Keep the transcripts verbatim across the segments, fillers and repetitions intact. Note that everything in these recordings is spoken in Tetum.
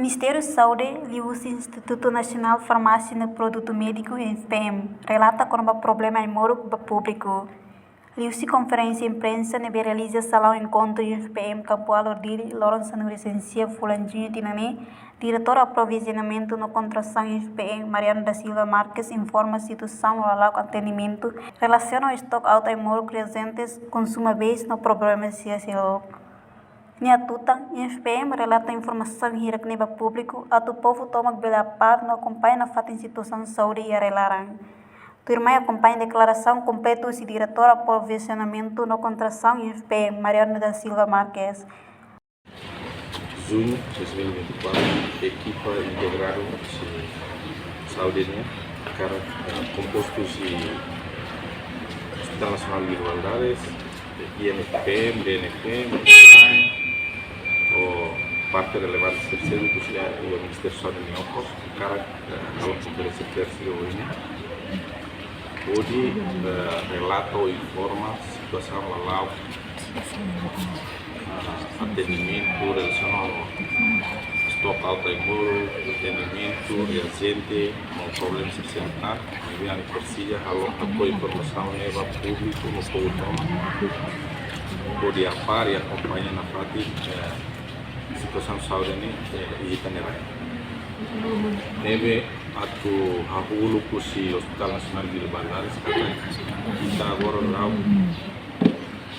Ministériu Saúde liuhusi Institutu Nasionál Farmásia no Produtu Médiku, I N F P M, relata kona-ba problema ai-moruk ba públiku. Liuhusi konferénsia imprensa ne'ebé realiza iha salaun enkontru I N F P M Kampu Alor, Dili, loron sanulu-resin-sia fulan Juñu tinan ne'e, Diretór Aprovizionamentu no Kontratasaun I N F P M, Mariano da Silva Marques, informa situasaun lala'ok atendimentu relasiona ho stock out ai-moruk, reajentes, konsumáveis no problema sira seluk. Nia hatutan, I N F P M relata informasaun hirak-ne'e ba públiku, atu povu tomak bele apár no akompaña nafatin situasaun saúde iha rai-laran. Tuirmai akompaña deklarasaun kompletu husi Diretór Aprovizionamentu no Kontratasaun I N F P M, Mariano da Silva Marques. Juñu dois mil e vinte e quatro, ekipa integradu husi saúde nian, hakarak, eh, kompostu husi Hospital Nasionál Guido Valadares, I N F P M, D N F M, SNAEM, ho parte relevante sira seluk husi Ministériu Saúde nian, hakarak, eh, halo konferénsia pers ohin, hodi, eh, relata, informa situasaun lala'ok, ah, atendimentu relasiona ho stock out ai-moruk, atendimentu, reajente, no problema sira seluk tan, ne'ebé ami presiza halo, hato'o informasaun ne'e ba públiku no povu tomak, hodi apár i akompaña nafatin, eh, situasaun saúde nian, eh, iha ita-nia rai. Ne'ebé atu hahú uluk husi Hospital Nasionál Guido Valadares, katak ita agora la'o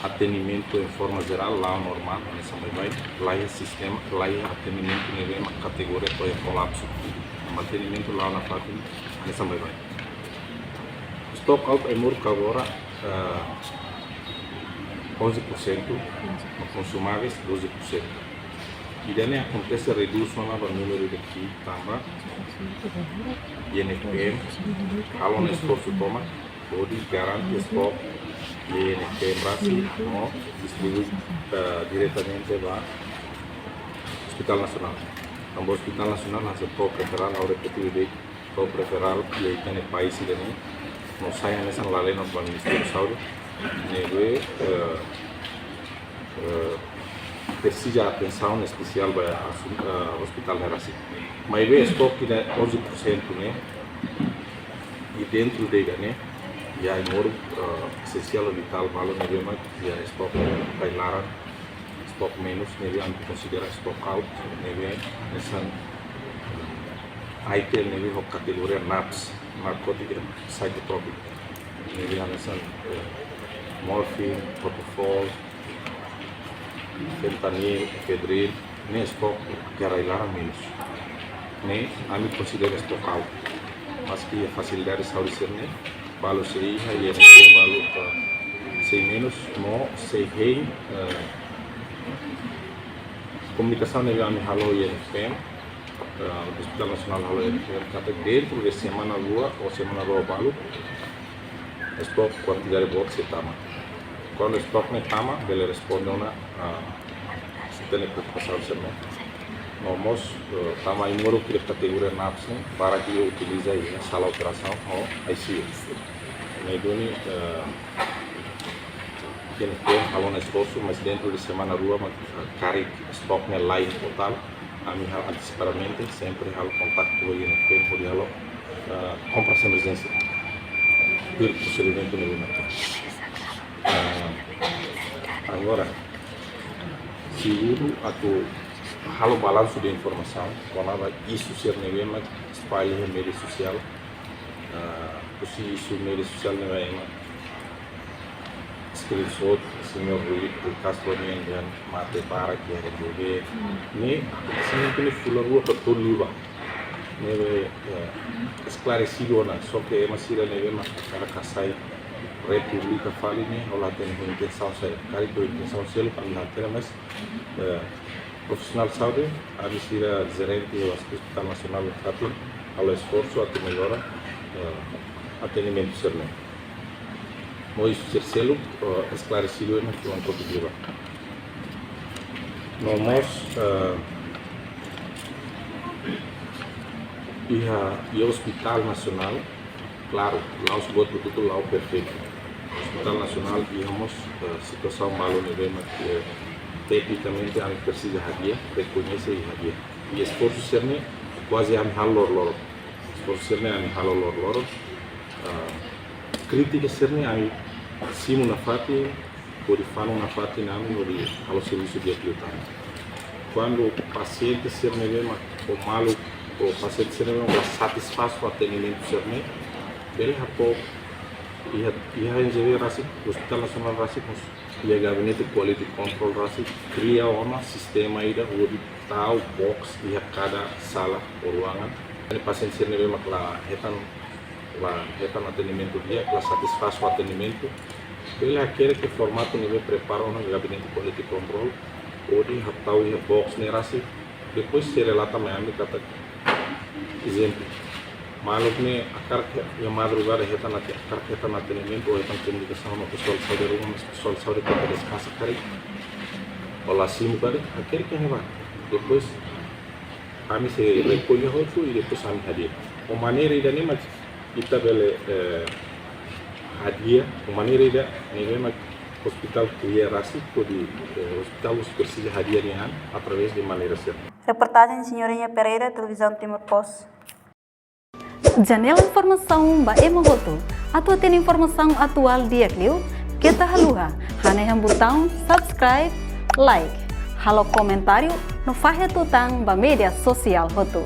atendimentu em forma geral, la'o normál, hanesan baibain, laiha sistema, laiha atendimentu ne'ebé mak kategoria to'o iha kolapsu. Atendimentu la'o nafatin, hanesan baibain. Stock out ai-moruk agora, eh, onze por cento, no konsumáveis doze por cento. Ida-ne'e akontese redús ona ba númeru de ki tanba I N F P M halo ona esforsu tomak hodi garante stock I N F P M rasik no distribui, eh, diretamente ba Hospital Nasionál. Tanba Hospital Nasionál hanesan top referral, ha'u repete beibeik, top referral iha ita-nia país ida-ne'e, no sai hanesan lalenok ba Ministériu Saúde, ne'ebé, eh, eh, presiza atensaun espesiál ba asun-, eh, ospitál ne'e rasik. Maibé stock ida onze por cento ne'e, i dentru de ida-ne'e iha ai-moruk, eh, esensiál vitál balu ne'ebé mak iha stock rai-laran, stock menus, ne'ebé ami konsidera stock out, ne'ebé hanesan item ne'ebé ho kategoria NAPS, narcotic and psychotropic. Ne'ebé hanesan, eh, morfin, propofol, fentanil, efedrina, ne'e stock iha rai-laran menus. Ne'e ami konsidera stock out. Maski iha fasilidade saúde sira-ne'e, balu sei iha, iha ne'e balu, eh, sei menus, no sei hein, eh, komunikasaun ne'ebé ami halo iha I N F P M, eh, Hospital Nasionál halo iha I N F P M, katak dentru de semana rua ou semana rua balu, stock kuantidade boot sei tama. Kuandu stock ne'e tama, bele responde ona, ah, ita-nia preokupasaun sira-ne'e. No mós, eh, tanba ai-moruk iha kategoria NAPS ne'e, barak ita utiliza iha sala operasaun ou I C U. Ne'e duni, eh, I N F P M halo ona esforsu, mas dentru de semana rua mak, eh, karik stock ne'e la'en totál, ami halo antesipadamente, sempre halo kontaktu ho I N F P M hodi halo, eh, kompras emerjénsia. Tuir prosedimentu ne'ebé mak. Eh, agora, segundu atu halo balansu de informasaun kona-ba isu sira ne'ebé mak espalla iha média sosiál, eh, husi isu média sosiál ne'ebé mak screenshot, señór Rui, Rui Castro nian dehan mate barak iha R D B. Ne'e, sini kini fulan rua ka tolu liubá. Ne'ebé, eh, esklaresidu ona, só ke ema sira ne'ebé mak hakarak hasai, republika fali ne'e, ha'u la hatene ho intensaun saida. Karik ho intensaun seluk, ha'u la hatene, mas, eh, profisionál saúde, ami sira jerente iha Hospital Nasionál Fatin halo esforsu atu mellora, eh, atendimentu sira-ne'e. No isu sira seluk, eh, esklaresidu ona fulan kotuk liubá. No mós, eh, iha, iha Hospital Nasionál, klaru, la'ós buat hotu-hotu la'o perfeitu. Hospital Nasionál iha mós, eh, situasaun balu ne'ebé mak, eh, teknikamente ami presiza hadi'a, rekoñese i hadi'a. I esforsu sira-ne'e kuaze ami halo loroloron. Esforsu sira-ne'e ami halo loroloron. Ah, krítika sira-ne'e ami simu nafatin, hodi fanu nafatin ami hodi halo servisu di'ak liután. Kuandu pasiente sira ne'ebé mak, ou maluk, ou pasiente sira ne'ebé mak la satisfás ho atendimentu sira-ne'e, bele hato'o iha, iha N G V rasik, Hospital Nasionál rasik, mós iha Gabinete Quality Control rasik, kria ona sistema ida hodi tau box iha kada sala ou ruangan. Ne'e pasiente sira ne'ebé mak la hetan, la hetan atendimentu di'ak, la satisfás ho atendimentu, bele hakerek iha formatu ne'ebé prepara ona Gabinete Quality Control, hodi hatau iha box ne'e rasik. Depois sei relata mai ami katak, ezemplu, maluk ne'e hakarak iha madrugada hetan ate-, hakarak hetan atendimentu, ou hetan komunikasaun ho pesoál saúde ruma, mas pesoál saúde katak deskansa karik, ou la simu karik, hakerek iha ne'ebá. Depois ami sei rekolla hotu i depois ami hadi'a. Ho maneira ida-ne'e mak ita bele, eh, hadi'a, ho maneira ida-ne'e mak hospital kria rasik hodi, eh, hospital mós presiza hadi'a nia an através de maneira sira-ne'e. Reportajen Senhorinha Pereira, Televizaun Timor Post. Janela informasaun ba ema hotu. Atu hatene informasaun atuál di'ak liu, keta haluha hanehan butaun subscribe, like, halo komentáriu no fahe tutan ba média sosiál hotu.